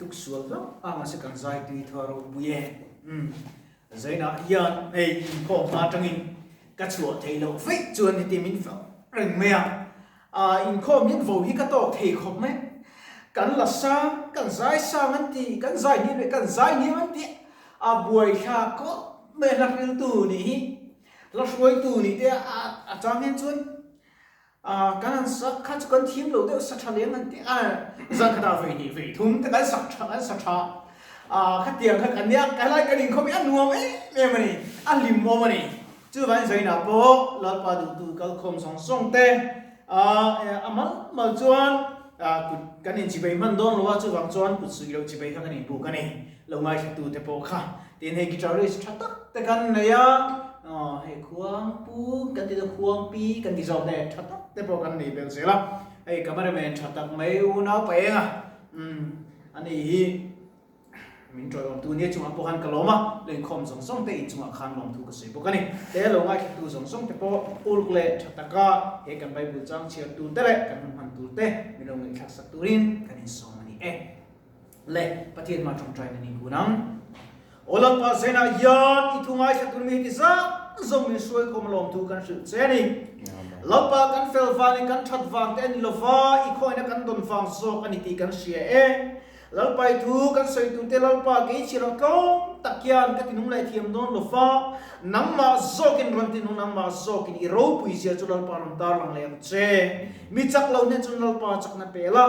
Tuk sual hlauh a mahse kan zai tui tho a ropui e. Umm Zainah hian hei inkhawm hma atangin ka chhuah theih loh feih chuan heti min fak reng mai a. Aa inkhawm hian vo hi ka tawk thei khawp mai. Kan la sang, kan zai sang an ti, kan zai hniam leh kan zai hniam an ti a buaithlak khawp mai a hla hriltu nih hi, hla hruaitu nih te a chang hian chuan Kan han sak kha chu kan thiam lo deuh sa tha lem an ti a, zan khatah vei hnih vei thum te kan sak tha kan sa tha a, khatiang kha kan nia ka helai kan inkhawm hi a nuam em em a ni, a hlim awm a ni. Chuvangin Zainah pawh Lalpa duhtu kalkhawm zawng zawng te a mal mal chuan kut kan inchibei hman dawn lo a, chuvang chuan kut suih loh chibei kha kan inbuk a ni. Lo ngaithla te pawh kha tin hei guitarist tha tak te kan nei a, aw hei khuangpu kan ti deuh khuangpi kan ti zawk te tha tak te pawh kan nei belh zel a, hei cameraman tha tak mai unau pa eng a, umm ani hi min tawih awm tu nia chungah pawh khan ka lawm a, lo inkhawm zawng zawng te inchungah khan lawmthu ka sawi bawk a ni. Te lo ngaithla tu zawng zawng te pawh uluk leh tha taka he kan Bible chang chhiar tur te leh kan hun hman tur te min lo ngaihthlak sak turin kan insawm a ni e. Le Pathian hma tawngtai nan in kun ang. Aw Lalpa zenah hian i thu ngaithla tur mi heti zah zawng min hruai khawm lawmthu kan hrilh che a ni. Lalpa kan fel vang leh kan that vang te a ni lova, i khawina kan dawn vang zawk a ni tih kan hria e. Lalpa i thu kan sawi tur te Lalpa kei chhiar ang tlawm tak hian ka tinung leh thiam dawn lova, nangmah zawkin rawn tinung nangmah zawkin i ropui zia chu Lalpa rawn tarlang leh ang che. Mi chak lo hnen chuan Lalpa chakna pe la.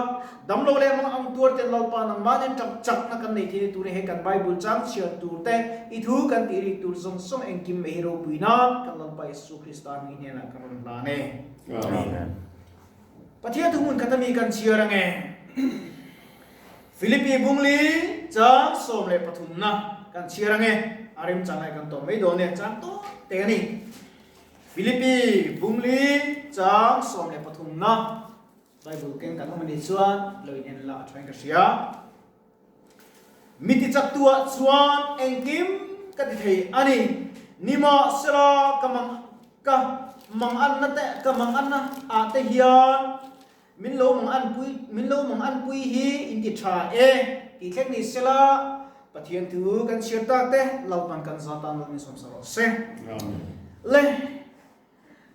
Damlo leh mang ang tuar ten Lalpa nangmah nen ṭap chakna kan nei thei turin he kan Bible chang chhiar tur te, i thu kan tih rik tur zawng zawng engkim mai hi ropui nan kan Lalpa Isu Krista hming hnenah ka rawn hlan e. Amen. Pathian thu hmun khat ami kan chhiar ange. Philippi bungli chang 13 na kan chhiar ange. A rem chang lai kan tawm mai dawn e chang tawp te ani. Philippi bungli chang 13 na Bible keng kan awm a nih chuan lo in en la a thain ka hria. Mi tichaktuah chuan engkim ka ti thei a ni. Nimahsela ka mang ka mang anna te ka mang anna ah te hian min lo mang an pui min lo mang an pui hi in ti tha e tih thleng ni sela Pathian thu kan chhiar tak te Lalpan kan za tan lo min sawm sa rawh se. Le.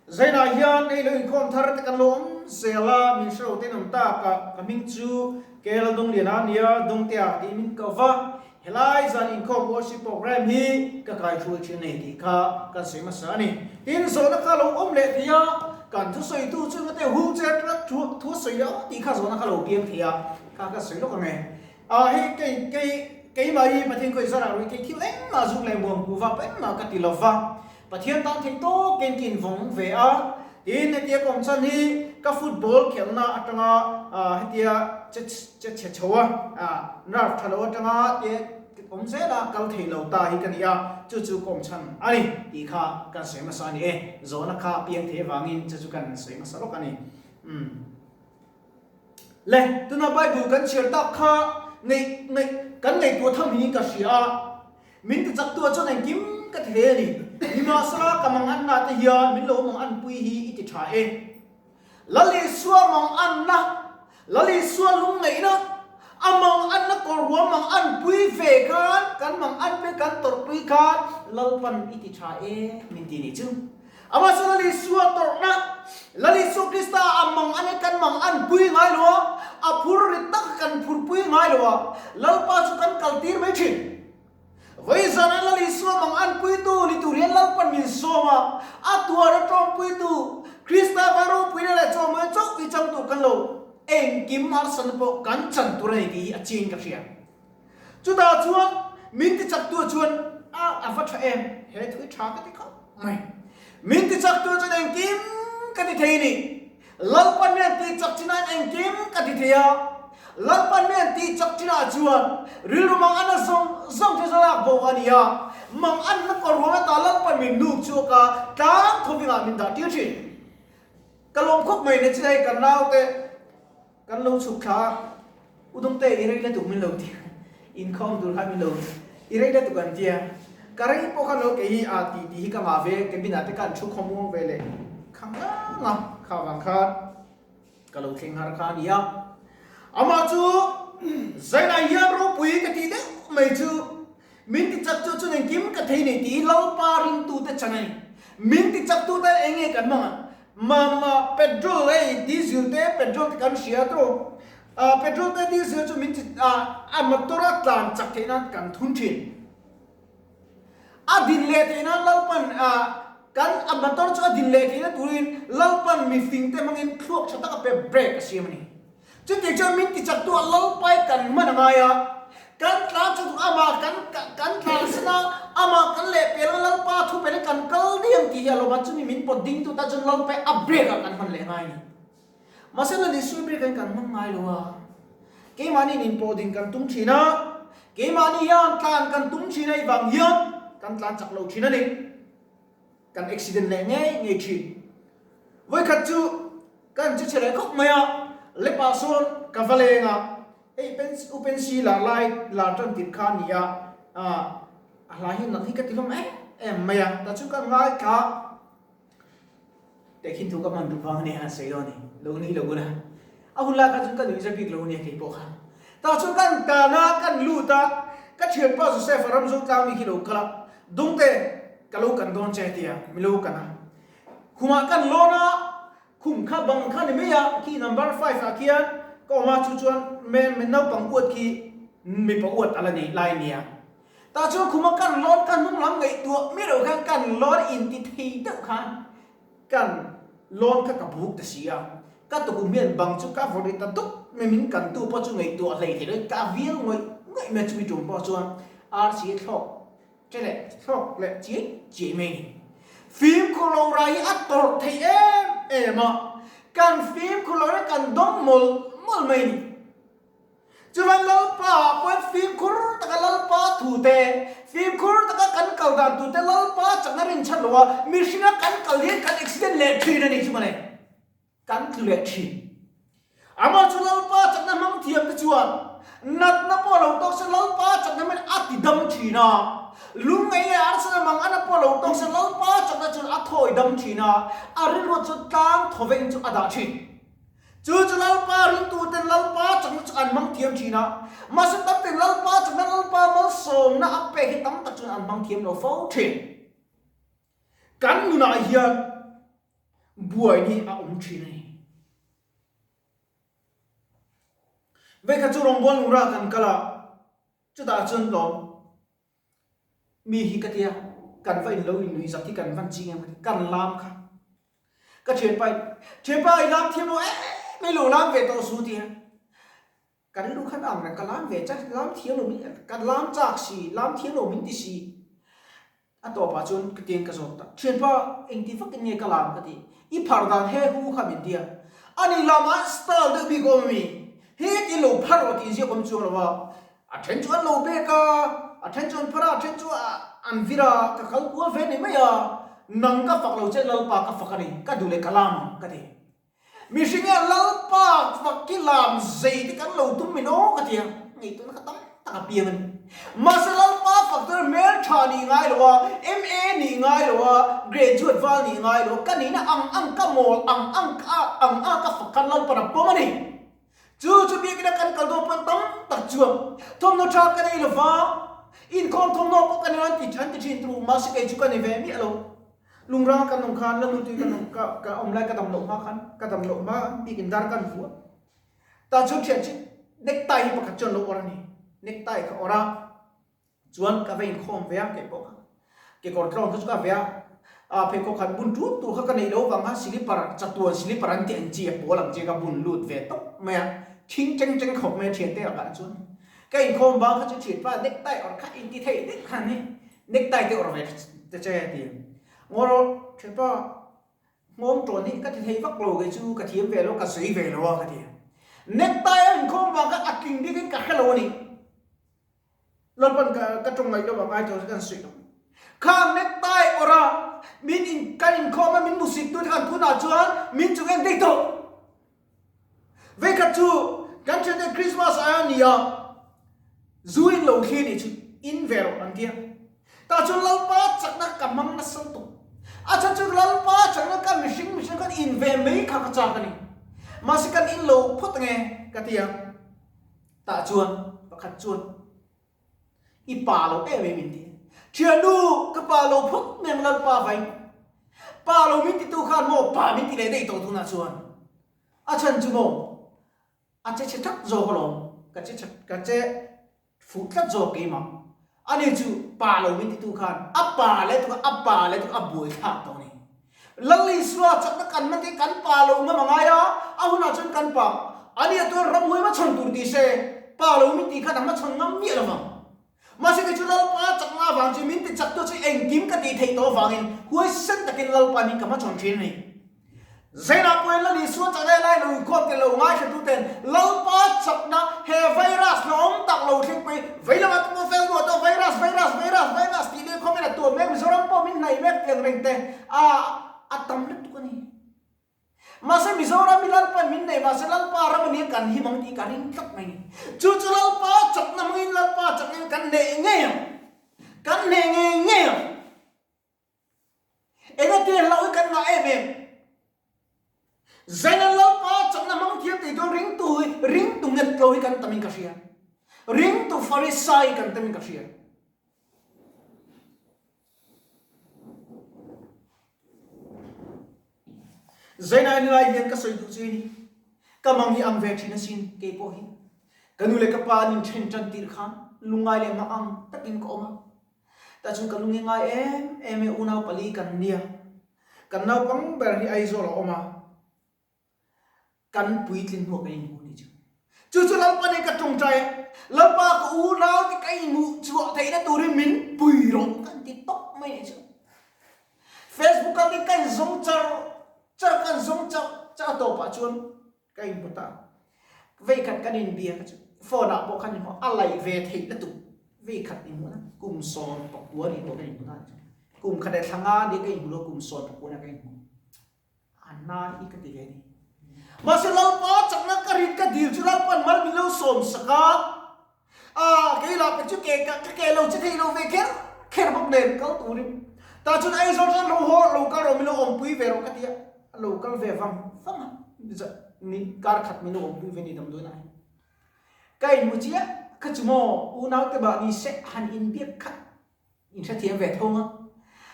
Zainah hian ei lo inkhawm thar te kan lo awm zel a, min hre lo ten awm tak a, ka hming chu Kela Dawngliana a nia, Dawngtea tiin min ko va, helai zan inkhawm worship program hi ka kai hruai thin a ni tih kha kan sawi hmasa a ni. Tin, zawhna kha lo awm leh thei a, kan thusawitu chu engate wheelchair truck thu a sawi leh awm tih kha zawhna kha lo piang thei a, kha ka sawi lawk ang e. A hei kei kei keimah hi Pathian khawi zarah ruih theih thil engmah zuk leh muang kuh vap engmah ka ti lo va, Pathian tan theih tawk in ka invawng ve a, tin hetia ka awm chhan hi ka football khelhna atanga hetia che che chhe chho a, nerve tha lo atanga te awm zel a kal thei lo ta hi ka ni a, chu chu ka awm chhan a ni tih kha kan sawi hmasa a ni e, zawhna kha piang thei avangin chu chu kan sawi hmasa lawk a ni. Umm. Le, tuna Bible kan chhiar tak kha ngaih ngaih kan ngaihtuah tham hi ka hria a, min ti chak tu ah chuan engkim ka ti hle a ni. Nimahsela ka mang anna te hian min lo mang anpui hi i ti tha e. Lal Isua mang anna, Lal Isua lungngaihna, a mang anna kawr ruam mang anpui ve khan, kan mang anpui kan tawrhpui khan Lalpan i ti tha e min ti nih chu. Amah chu Lal Isua tawrhna, Lal Isua Krista a mang a ni, kan mang an pui ngai lo a, a phur ri tak kan phur pui ngai lo a, Lalpa chu kan kal tir mai thin. Vawi zana Lal Isua mang an puitu ni tur hian Lalpan min sawm a, a tuar a tawngpuitu Krista va ropuina leh chawhmawia chauh hi chang tur kan lo, engkim harsatna pawh kan chan tur a ni tih hi a chiang ka hria. Chutah chuan min tichaktu chuan a a va tha em? He thu hi tha ka ti khawp mai. Min tichaktu chuan engkim ka ti thei a ni. Lalpan mi an tihchak chinah engkim ka ti thei a. Lalpan mi an tihchak chinah chuan rilru mang anna zawng zawng chu zalak bo a ni a. Mang anna kawr ruang ata Lalpan min nuk chhuak a, tlang thawvingah min dah tir thin. Ka lawm khawp mai na chilai kan naute. Kan lo chhuk thla a, U Dawngte i rei lutuk min lo ti a, inkhawm tur khan min lo i rei lutuk an ti a, ka rei pawh khan lo kei hi a tih tih hi ka ngah ve, cabin ah te khan thu khawm uang ve leh khang ngang a, kha vang khan ka lo thleng har kha a ni a. Amah chu Zainah hian ropui. mai chu min ti chak chu chuan engkim ka thei nei tih hi Lalpa ringtute chan a ni. Min ti chak tute eng nge kan hmang ang? Mama petrol hei diesel te petrol te kan hria tawh a, petrol te diesel chu min ti a motor a tlan chak theih nan kan thun thin. A din leh theih nan Lalpan kan a motor chu a din leh theihna turin Lalpan mifing te hmangin thluak tha tak a pe brake a siam a ni. Chutiang chuan min tichaktu a Lalpai kan hman a ngai a, kan tlan chu tuk amah kan kan tlan sin a, amah kan lehpel a Lalpa thu pelin kan kal diam tih hi a lawm a, chumi min pawt dingtu tan chuan Lalpai a brake ah kan hman leh ngai a ni. Mahse la Isua brake ah hian kan hmang ngai lo a, keimahni in inpawh ding kan tum thin a, keimahni hian tlan kan tum thin a i vang hian kan tlan chak lo thin a ni. Kan accident leh ngei ngei thin. Vawikhat chu kan che chhe leh khawp mai a, lepah sawn ka va leng a, hei pen u pensi lar lai lar tan tirh kha a ni a, ah a hla hi nalh hi ka ti hlawm em em mai a, tah chu ka ngaithla tehkhin thu ka hman duh vang a nia han sawi dawn a ni, lo ni lo bula a hun lai kha chuan ka nuih za bik lo a nia kei pawh kha. Tah chuan kan tan a, kan lut a, ka thianpa Joseph a ramzawng tlang mi khi lo kal a, Dungte ka lo kan dawn che tia mi lo kan a. Khumah kan lawn a, khum kha bang kha ni mai a, khi number five ah khian ka awm a, chu chuan me me naupang uat khi mipa uat a la nei lai nia. Tah chuan khuma kan lawn kha hnung lam ngaihtuah mi lo khan kan lawn inti thei deuh khan kan lawn kha ka buk ta si a, ka tukum hian bang chu ka vawrh ta dup mai min kan tu pawh chu ngaihtuah hlei thei lo ka vial ngawih ngawih mai chumi tum pawh chuan RCA thlawk Che leh thlawk leh chiai chiai mai ni. Fimkhur lo rai hi a tawrh thei em em a, kan fimkhur lo hi kan dawng mawlh mawlh mai ni. Chuvan Lalpa ah pawhin fimkhur taka Lalpa thu te, fimkhur taka kan kal dan tur te Lalpa chakna rinchhan lo a, mihringa kan kal hian kan accident leh thin a nih chu mawle. Kan tlu leh thin. Amah chu Lalpa chakna hmang thiam te chuan natna pawh lo tawk se Lalpa chakna hmangin a ti dam thin a. Lungngaih leh arsa mang ana pawh lo tawk se Lalpa chakna chuan a thawi dam thin a, a rilru chu tlang thawveng chu a dah thin. Chu chu Lalpa ringtuten Lalpa chakna chu an hmang thiam thin a. Mahse tam ten Lalpa chakna Lalpa malsawmna a pek hi tam tak chuan an hmang thiam lo fo thin. Kan nunah hian buai ni a awm thin a ni. Vekha chu rawngbawl nura kan kal a, chutah chuan lawm mi hi ka tia, kan va in lo in nuih zak hi kan van ching em ka ti, kan lam kha. Ka thianpa in, thianpa i lam thiam lo em em lo lam ve tawh su tia. Ka rilru khan ang reng, ka lam ve chak, lam thiam lo min, ka lam chak si, lam thiam lo min ti si. A tawpah chuan ka tiang ka zawt ta, Thianpa, engti vakin nge ka lam ka ti? I phar dan he hu kha min ti a. Ani lamah style deuh bik awm ami? Heti lo phar rawh tih inziak awm chuang lo a. A then chu an lo bek a, a then chu an phar a, a then chu an vir a, ka kal kual ve ni mai a. Nang ka fak lo che Lalpa ka fak a ni, ka duh leh ka lam ang ka ti. Mihring hian Lalpa fak hi lam zei te kan lo tum min aw ka ti a, ngaihtuahna kha tam tak a piang a ni. Mahse Lalpa fak chu hmel tha nih ngai lo a, MA nih ngai lo a, graduate val nih ngai lo a, ka nihna ang ang ka mawl ang ang ka ang a ka fak khan Lalpan a pawm a ni. Chu chu biakina kan kal dawn pawn tam tak chuan thawmhnaw tha ka nei lo va, inkhawm thawmhnaw pawh ka nei lo an ti an ti thin tur, mahse kei chu ka ni ve miah lo. Lungrang kan awm khan la lutui kan awm ka ka awm lai ka dam loh hma khan ka dam loh hma bikin dar kan vuah tah chuan thian chu necktie hi pakhat chuan lo awrh a ni necktie kha awrh a chuan ka va inkhawm ve a kei pawh kha kekawr tlawng kha chu ka ve a a pheikhawk khan bun tut tur kha ka neih loh vang khan slipper chatuan slipper an tih ang chi a pawl ang chi ka bun lut ve tawp mai a thing cheng cheng khawp mai a thian te lakah chuan ka inkhawm bang kha chu thianpa necktie awrh kha inti thei deuh khan ni Necktie te awrh ve te che a ti. Ngaw rawh, thianpa, nghawng tawn hi ka ti thei vak lo kei chu ka thiam ve lo, ka sawi ve lo a ka ti. Necktie a inkhawm vang kha a tling bik in ka hre lo a ni. Lalpan ka ka tawng ngaih lo a ngai tawh kan sawi lo. Khang necktie awrh a min in kan inkhawm a min musit tu te khan tunah chuan min chung en daih tawh. Vekhat chu kan thiante Christmas ai a ni a, zu in lo thli nih chu in ve rawh an ti a. Tah chuan Lalpa chakna ka hmang nasa lutuk. A chhan chu Lalpa chakna ka mihring mihring khan in ve mai kha ka chak a ni. Mahse kan in lo phawt ange ka ti a. Tah chuan pakhat chuan. I pa lo em em min ti. Thiannu, ka pa lo phawt mai ang Lalpa vai. Pa lo min titu khan maw pa min ti leh daih tawh tunah chuan. A chhan chu maw a che chhe tlat zawk alawm, ka che chhe ka che fuh tlat zawk keimah. Ani chu pa lo min titu khan a pa leh tuk a a pa leh tuk a buai thlak tawh a ni. Lal Isua chakna kan hman te kan pa lo ngam a ngai a, a hunah chuan kan pa ani a tuar ramhuai hmachhawn tur ti se, pa lo min tih khan a hmachhawn ngam miah lo vang. Mahse kei chu Lalpa chakna avang chu min ti chak tu chu engkim ka tih theih tawh avangin huaisen takin Lalpa min ka hmachhawn thin a ni. Zainah pawhin Lal Isua chakna he lai lo inkhawm tel lo ngaithla tuten Lalpa chakna he virus la awm tak lo thleng pawhin vei lamah te pawh fel duah tawh virus virus virus virus tih leh khawmin a tuam mek Mizoram pawh min hnaih mek tiang reng te a a tam lutuk a ni. Mahse Mizoram hi Lalpa'n min nei mahse Lalpa ram a nia kan him ang tih ka ring tlat mai ni. Chu chu Lalpa chakna hmangin Lalpa chakna in kan hneh ngei ang. Kan hneh ngei ngei ang. Engatir hlauh hi kan ngah em em? Zaina Lalpa chakna hmang thiam tih chu ringtu hi ringtu nget lo hi kan tam in ka hria. Ringtu Farisai kan tam in ka hria. Zaina ni lai hian ka sawi duh chu i ni. Ka mang hi ang ve thin asin kei pawh hi. Ka nu leh ka pa an inthen tan tirh khan lungngai leh mah ang takin ka awm a. Tah chuan ka lungi ngai em em e unau pali kan nia. Kan naupang ber hi Aizawl a awm a, kan puitlin hnuah kan inhmu ni chu. Chu chu Lalpa nen ka tawngtai a, Lalpa ka unau te ka inhmuh chhuah theihna turin min pui rawh kan ti tawp mai ni chu. Facebook ah te ka inzawng char char ka inzawng char char a tawpah chuan ka inhmu ta. Vei khat kan inbia kha chu phone ah pawh khan inhmu a laih ve theih lutuk vei khat inhmu na kum 19 nih pawh ka inhmu na chu. Kum khat leh thla nga nia ka inhmu lo kum 19 ah ka inhmu. A na hi ka ti ve a ni. Mahse Lalpa chakna ka rit ka dil chu Lalpa'n mal min lo sawm sak a. A kei lah pe chu ke ka ka ke lo che thei lo ve kher kher bawk nen kal turin tah chuan Aizawl chuan lo haw lo kal rawh min lo awmpui ve rawh ka ti a, a lo kal ve vang vang a ni kar khat min lo awmpui ve ni damdawiin ah hian ka inhmu chiah kha chu maw unau te mah ni se han inbiak kha In hrethiam ve thung a,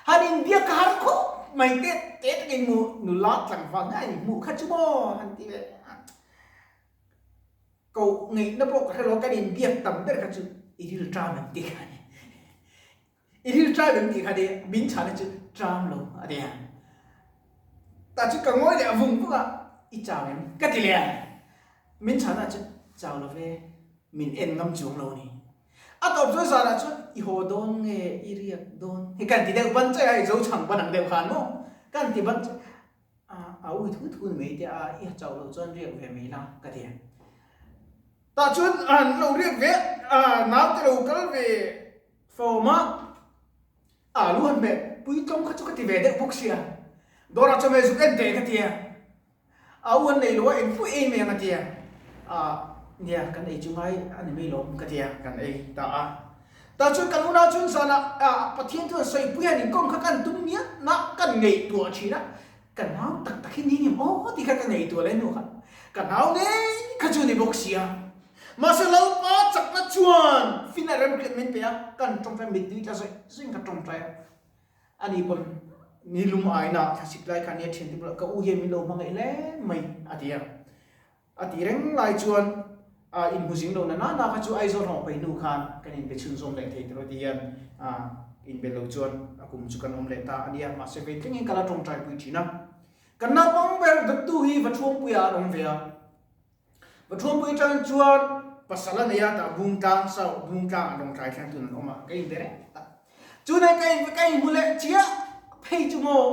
han inbiak ka har khawp mai te te takin mu nula tlangval ngai in hmuh kha chu maw han ti ve a, koh ngaihna pawh ka hrelo kan inbiak tam ber kha chu i ril ṭam em tih kha ni, i ril ṭam em tih kha ni min chhana chu ṭam lo a ti a, tah chu ka ngawi leh vung vung a, i chau em ka ti leh a, min chhana chu chau lo ve min en ngam chuang lo a ni. A tawp chu zanah chuan i haw dawn nge i riak dawn hi kan ti deuh ban chaih a, i zo chhang ban ang deuh khan maw kan ti ban chaih a, a ui thu thu ni mai te a, i ha chauh loh chuan riak ve mai la ka ti a. Tah chuan an lo riak ve a, naute lo kal ve fawm a, alu han hmeh pui tlawng kha chu ka ti ve deuh bawk sia, dawrah chawhmeh zuk en teh ka ti a. A u an nei lo a, eng pawh ei mai ang a ti a. Ah, nia, kan ei chu ngai a ni mai lawm ka ti a, kan ei ta a. Tah chuan kan unau chuan zanah ah Pathian chuan sawipui han inkawm kha kan tum miah na kan ngaihtuah thin a, ka nau tak tak hi ni ngem aw tih kha ka ngaihtuah leh hnu kha ka nau ngei kha chu ni bawk si a. Mahse Lalpa chakna chuan fina remhriat min pe a, kan tawngtai mittui tla zawih zawih in ka tawngtai a. Ani pawn ni lum aina thlasik lai khan nia thiante bulah ka u hian min lo hmangaih hle mai a ti a. A tih reng lai chuan a inhmu zing lo na nana kha chu Aizawl hlawh phei hnu khan kan inbe chhunzawm leh thei tawh a ti hian a inbe lo chuan a kum chu kan awm leh ta a nia. Mahse vei tlingin ka la tawngtai pui thin a. Kan naupang ber dawttu hi Vathuangpuia an awm ve a. Vathuangpui atang chuan pasal a nei a, tah Bungtlang South Bungtlang a lawngtlai thleng tun an awm a, ka inbe reng tak. Chunah ka in ka inhmu leh chiah phei chu maw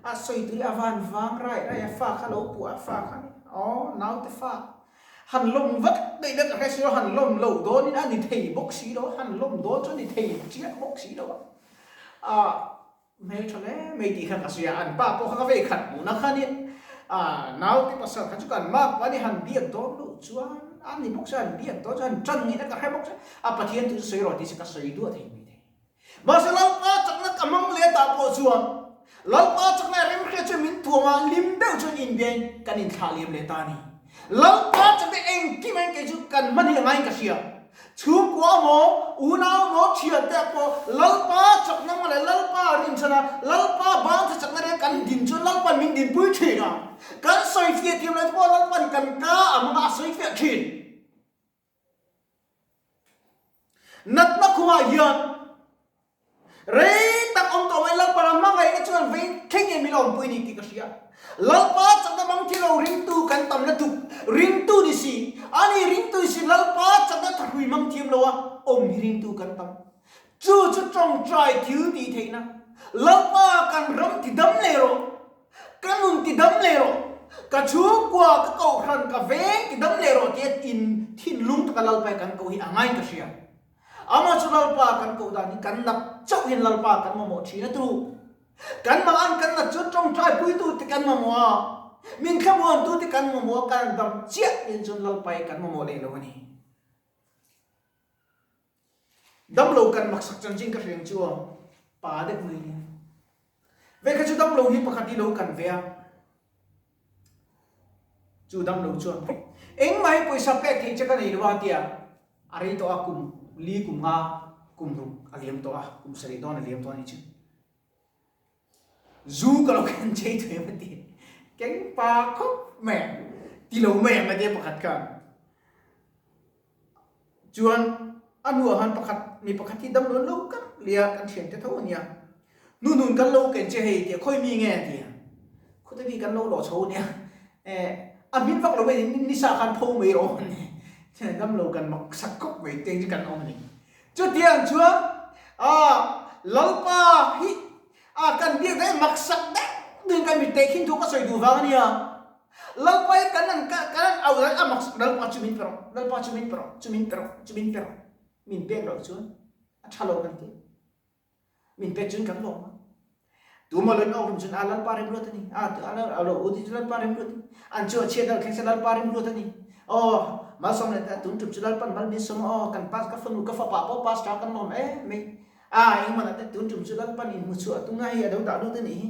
a sawi tui a van vang rai rai a, fa kha lo puah a, fa kha ni aw naute fa han lawm vat daih na ka hre si lo, han lawm lo dawnin a ni thei bawk si lo, han lawm dawn chu a ni thei chiah bawk si lo a, ah. Hmeltha hle mai tih kha ka sawi a, an pa pawh kha ka vei khat hmuhna kha nia, ah naute pasal kha chu kan mak pa nia han biak dawn loh chuan an ni bawk se han biak dawn chuan han tan ngaihna ka hre bawk se, a Pathian thu chu sawi rawh tih se ka sawi duah thei mai thei. Mahse Lalpa chakna ka hmang leh tah pawh chuan Lalpa chakna remhria chuan min thuam a, hlim deuh chuan inbiain kan inthlah liam leh ta a ni. Lalpa chakna engkim ah hian kei chu kan hman hi a ngaiin ka hria. Chhungkua maw, unau maw, thiante pawh Lalpa chakna maw leh Lalpa rinchhana Lalpa bangtha chakna reng kan din chuan Lalpan min dinpui thin a. Kan sawifiah thiam loh te pawh Lalpan kan ka a hmanga a sawifiah thin. Natna khumah hian Rei tak awm tawh mai Lalpa ram hmangaihna chuan vei thleng nge min awmpui ni tih ka hria. Lalpa chakna mang thil lo ringtu kan tam lutuk. Ringtu ni si, ani ringtu ni si Lalpa chakna thahrui mang thiam lo a awm hi ringtu kan tam. Chu chu tawngtai thil tih theihna. Lalpa kan ram ti dam leh rawh. Ka nun ti dam leh rawh. Ka chhungkua, ka kohhran, ka veng ti dam leh rawh tia in thinlung taka Lalpa hi kan koh hi a ngaiin ka hria. Amah chu Lalpa kan koh dan hi kan nat chauh hian Lalpa kan mamawh thin a turu. Kan mah an kan nat chuan tawngtai puitu te kan mamawh a, min thlamuantu te kan mamawh a, kan dam chiah hian chuan Lalpa hi kan mamawh leh lo a ni. Damlo kan maksak chanchin ka hreng chu pa deuh mai nia. Ve kha chu damlo hi pakhat hi lo kan ve a, chu damlo chuan engmah hi pawisa pek theih che ka nei lo a tia a rei tawh a, kum li kum nga kum ruk a liam tawh a, kum sarih dawn a liam tawh a nih chu. Zu ka lo ken chei thei em a ti, keng pa khawp mai a, ti lo mai ang a tia pakhat khan. Chuan a hnuah khan pakhat mi pakhat hi damlo an lo kar leh a, kan thiante tho a nia. Hnunun kan lo ken che hei tia khawi mi nge a ti a, khawte mi kan lo lawh chho a nia. Eh a hmin vak lo mai ni nisa khan pho mai rawh a ni. Damlo kan mak sak khawp mai te chu kan awm a ni. Chutiang chuan ah Lalpa hi ah kan biak daih mak sak deuh deuhin kan mit teh khin thu ka sawi duh vang a nia. Lalpa hi kan an kan an auh lai a mak Lalpa chu min pe rawh, Lalpa chu min pe rawh, chu min pe rawh, chu min pe rawh. Min pek loh chuan a tha lo kan ti. Min pek chuan kan lawm a. Tuma lo in awk rim chuan a Lalpa rem ruat a ni. A a lo u ti chu Lalpa rem ruat a ni. An chu a chhiat deuh thleng se Lalpa rem ruat a ni. Aw malsawm leh ta tun tum chu Lalpan mal min sawm a aw kan pas ka fanu ka fapa pawh pastor kan lawm em mai. A, engmah te tun tum chu Lalpan in hmu chhuah tung a hei a lo dah lut a nih hi.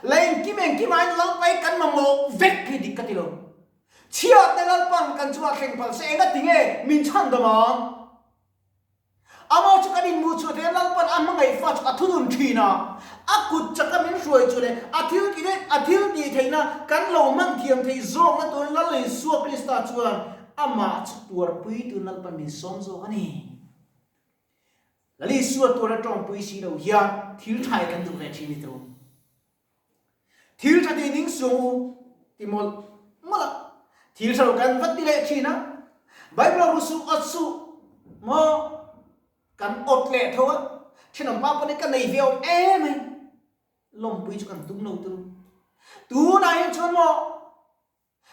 La engkim engkim aiin Lalpa hi kan mamawh vek hi dik ka ti lo. Chhiat te Lalpan kan chungah thleng phal se enga ti nge min chhan dam ang? Amah chu kan inhmuh chhuah theih a Lalpan a hmangaih fa chu a thunun thin a, a kut chaka min hruai chu leh a thil ti leh a thil tih theihna kan lo hman thiam theih zawkna turin Lal Isua Krista chuan amah chu tuarpui turin Lalpan min sawm zawk a ni. Lali sual tuar a tawngpui si lo hian thil tha hi kan duh ve thin ni tawh. Thil tha ti ning suang u ti mawlh mawlh a, thil tha lo kan va ti leh thin a, Bible a ru suh awt suh maw kan awt leh tho a, thenawm pa pawh nih ka nei ve awm em mai, lawmpui chu kan tum lo turu. Tunah hian chuan maw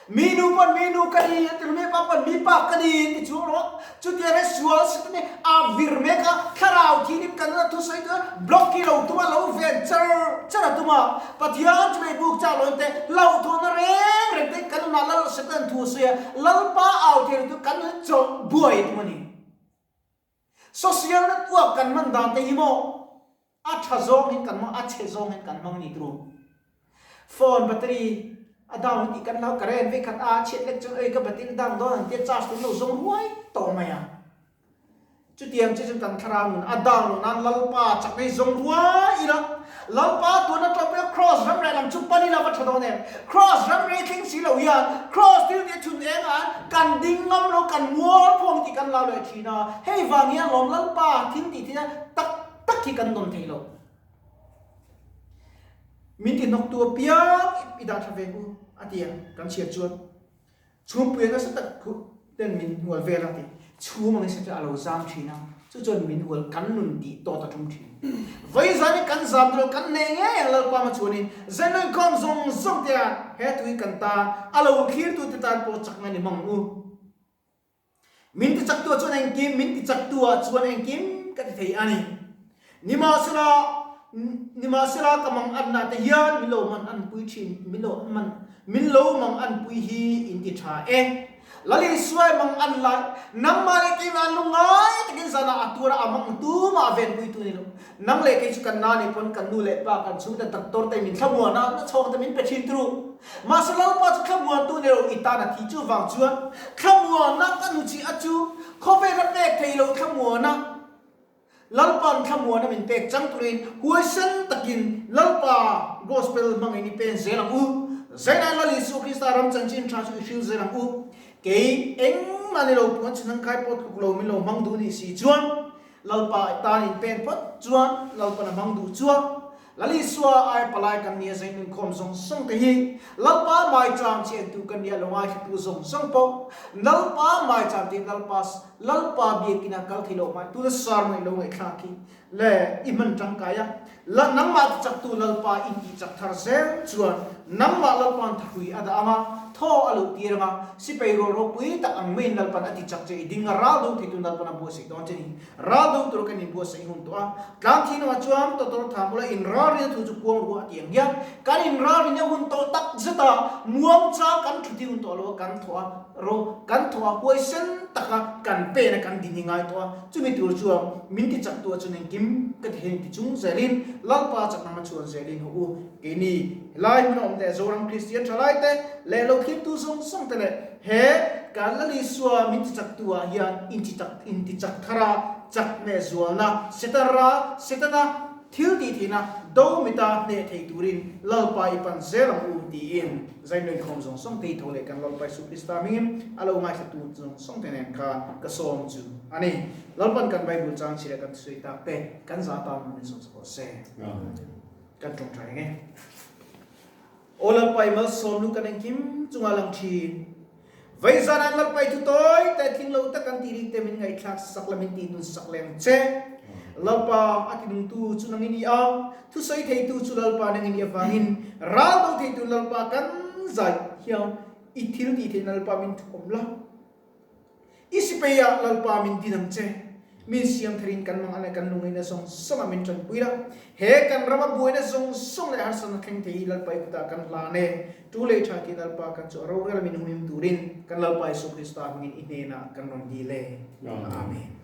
Mi nu pawn mi nu ka ni a ti lo, mi pa pawn mi pa ka ni an ti chuang lo a. Chutiang hian sual satan hi a vir mek a, thlarau thinim kan la thusawi tur block hi lo tum a, lo ven char char a tum a. Pathian chu lei buk chah lo te, hlauhthawnna reng reng te kan nunah lal satan thu a sawi a, Lalpa au thei lo chu kan nun chawlh buai a tum a ni. Social network kan hman dan te hi maw a tha zawng in kan hmang a chhe zawng in kan hmang ni turu. Phone battery a down tih kan hlau current vei khat a chhiat lek chuan oi ka battery down dawn ang tia charge tur lo zawng ruai tawh mai a. Chutiang chu chuan kan thlarau nun a down loh nan Lalpa chak nei zawng ruai ila Lalpa tuna tawpia Kraws ram reh lam chu pan ila va tha dawn em? Kraws ram rei thleng si lo hian Kraws thil tih a chhun eng ah kan ding ngam lo, kan mual pawh ang tih kan lau leh thin a. Hei vang hian lawm Lalpa thil tih thil tak tak hi kan dawn thei lo. Min ti hnawk tu apiang i dah tha ve u a ti a, kan chhiar chuan Chhungpuia nasa tak phu ten min hual vel a ti. Chhum ang isa chu a lo zam thin a, chu chuan min hual kan nun tih tawt a tum thin. Vawi zan hi kan zam duh lo, kan nei ngei ang Lalpama chuanin Zenlui khawm zawng zawng te a he thu hi kan tan, a lo thlir tu te tan pawh chakna ni hmang u. Min ti chak tu ah chuan engkim, min ti chak tu ah chuan engkim ka ti thei a ni. Nimahsela, nimahsela ka mang an nah te hian min lo man an pui thin, min lo man, min lo mang an pui hi in ti tha e. Lal Isuai mang an lai, nangmah leh keimah an lungngai takin zanah a tuar a, a mang tumah a venpui tu ni lo. Nang leh kei chu kan na nih pawn kan nu leh pa kan chhung te doctor te min thlamuan a, na chhawng te min pe thin turu. Mahse Lalpa chu thlamuan tu ni lo, i tan a thi chu vang chuan thlamuanna ka nu chi a chu. Khawvela pek thei lo thlamuana Lalpa'n thlamuana min pek chang turin huaisen takin Lalpa Gospel hmangin i pen zel ang u. Zainah Lal Isua Krista ram chanchin tha chu i hril zel ang u. Kei engmah ni lo puan chhan angkai pawh tluk lo min lo hmang duh nih si chuan Lalpa tan in pen phawt chuan Lalpa'n a hmang duh chuah. Lal Isua ai palai kan nia zeng inkhawm zawng zawng te hi Lalpa maicham chiantu kan nia lo ngaithla tu zawng zawng pawh Lalpa maicham tiin Lalpa Lalpa biakina kal thei loh mai tuna sermon i lo ngaihthlak hi le i hman tangkai a la nangmah ti chaktu Lalpa in tih chak thar zel chuan nangmah Lalpa'n thahrui a dah anga thaw a luh tir anga sipai rual ropui tak ang maiin Lalpa'n a ti chak che i ding a ral do theitu Lalpa'n a buatsaih dawn che ni. Ral do tur kan inbuatsaih hun tawh a, tlang thi nungah chuan tawtawr tha mula inralrina thu chu kuang ruah a ti ang hian kan inralrina hun tawh tak zet a, muangchang kan thu thi hun tawh lo a, kan thawh a, ro kan thawh a, huaisen taka kan pen a kan din hi ngai tawh a, chumi tur chuan min ti chak tu a chuan engkim ka ti hian ti chung zelin Lalpa chakna hmachhuan zelin haw u keini helai hmun a awm te Zoram Kristian thalai te leh lo thlirtu zawng zawng te leh he kan Lal Isua min ti chak tu ah hian inti chak inti chak thar a chak hneh zualna Setana Setana thil tih theihna do mita hneh thei turin Lalpa i pan zel ang u tiin Zainluin khawm zawng zawng te hi tho leh kan Lalpa Isu Krista hmingin a lo ngaithla tu zawng zawng te nen khan ka sawm chu a ni. Lalpan kan Bible chang chhir ah kan thusawi tak te kan zah tan min sawm sak rawh se. Kan tawngtai ang e. Aw Lalpa i malsawm lu kan engkim chunga lang thin. Veizan an Lalpa i thu tawi te tling lo tak an tih rik te min ngaihthlak sak la min tih nun sak leng che. Lalpa a ti nungtu chu nang i ni a, thusawi theitu chu Lalpa nang i nih avangin ral do theitu Lalpa kan zai hian i thil tih theihna Lalpa min thuawm la. I sipeiah Lalpa min din ang che. Min siam tharin kan mang a leh kan lungaihna zawng zawng ah min tanpui la. He kan rama buaina zawng zawng leh harsatna thleng thei hi Lalpa i kutah kan hlan e. Tu leh tha tiin Lalpa kan chu a rorel a min humhim turin kan Lalpa Jesuh Krista hmingin i hnenah kan rawn dil e. Amen.